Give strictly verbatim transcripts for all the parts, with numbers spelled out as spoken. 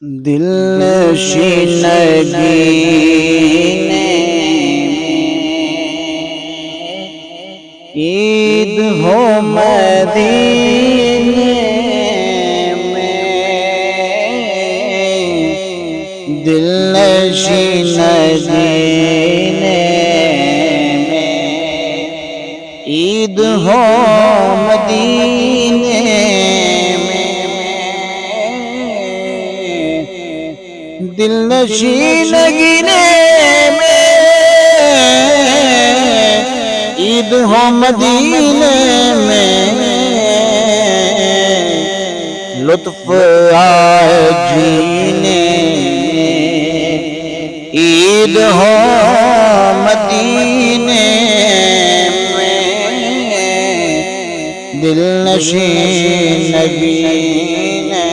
دل نشین نگینے میں عید ہو مدینے میں، دل نشین نگینے میں، عید ہو مدینے میں، دل نشین نگینے میں، عید ہو مدینے میں، لطف آئے جینے میں، عید ہو مدینے میں، دل نشین نگینے میں۔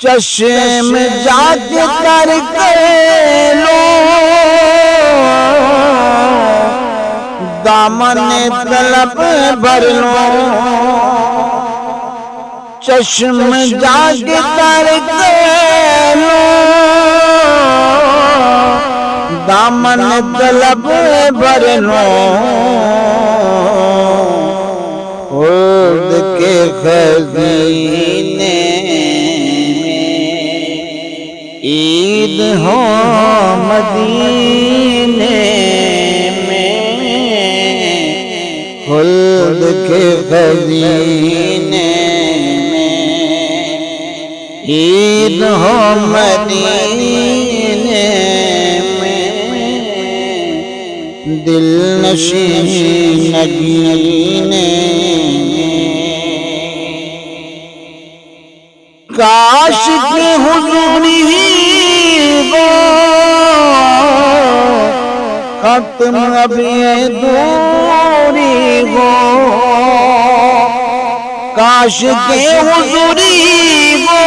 چشم جاگ کر کر لوں، دامن طلب بھر لوں۔ چشم جاگ کر کر لوں، دامن طلب بھر لوں۔ خلد کے خزینے میں، عید ہو مدینے میں، خلد کے خزینے میں، عید ہو مدینے میں، دل نشین نگینے میں۔ کاش کہ حضوری ہو، ختم اب یہ دوری ہو۔ کاش کہ حضوری ہو،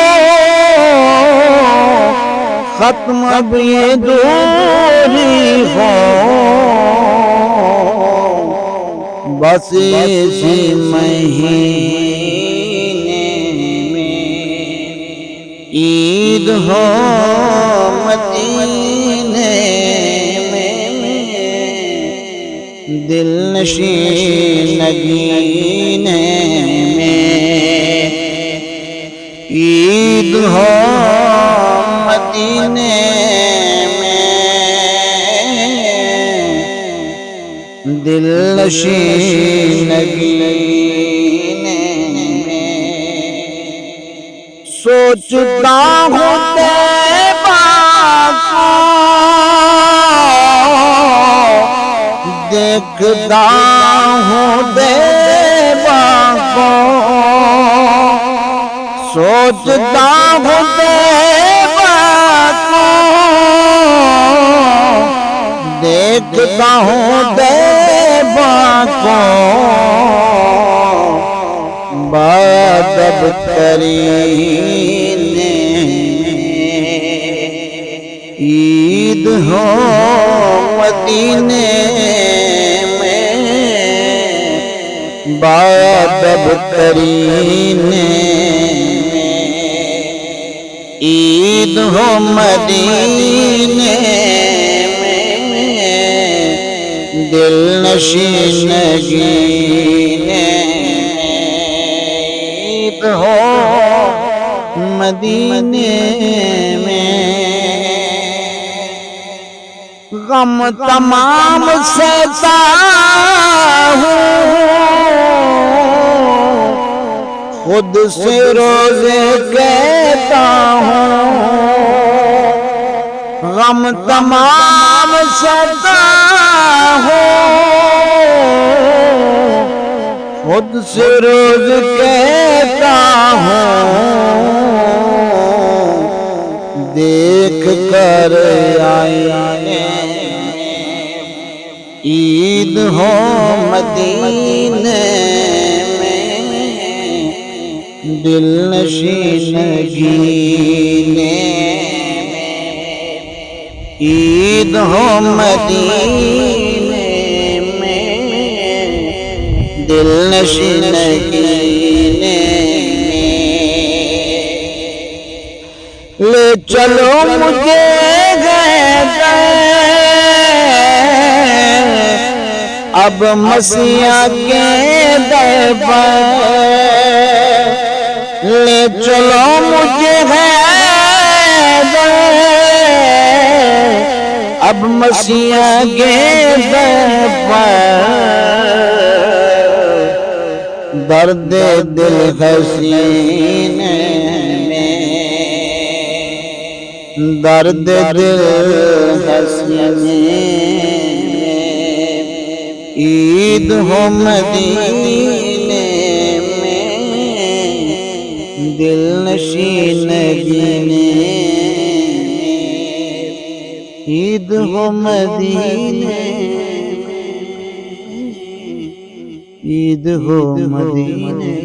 ختم اب یہ دوری ہو۔ بس اسی مہینے میں عید ہو مدینے میں، دل نشین نگینے میں، عید ہو مدینے میں، دل نشین نگینے میں۔ سوچدا ہوں طیبہ کوں، دیکھدا ہوں طیبہ کوں۔ سوچدا ہوں طیبہ کوں، دیکھدا ہوں طیبہ کوں، بادب قرینے میں۔ عید ہو مدینے میں، بادب قرینے میں۔ عید ہو مدینے میں، دل نشین نگینے میں۔ عید ہو مدینے میں۔ غم تمام سہتا ہوں، خود سے روز کہتا ہوں۔ غم تمام سہتا ہوں، خود سے روز کہتا ہوں، دیکھ کر آئینے میں عید ہو مدینے میں، دل نشین نگینے میں۔ عید ہو مدینے میں، دل نشین نگینے میں۔ چلو مجھے غیبت، اب مسیحا کے در پر، لے چلو مجھے غیبت، اب مسیحا کے در پر۔ درد دل حسین میں، درد دل حسین میں، عید ہو مدینے میں، دل نشین مدینے میں، عید ہو مدینے میں، عید ہو مدینے۔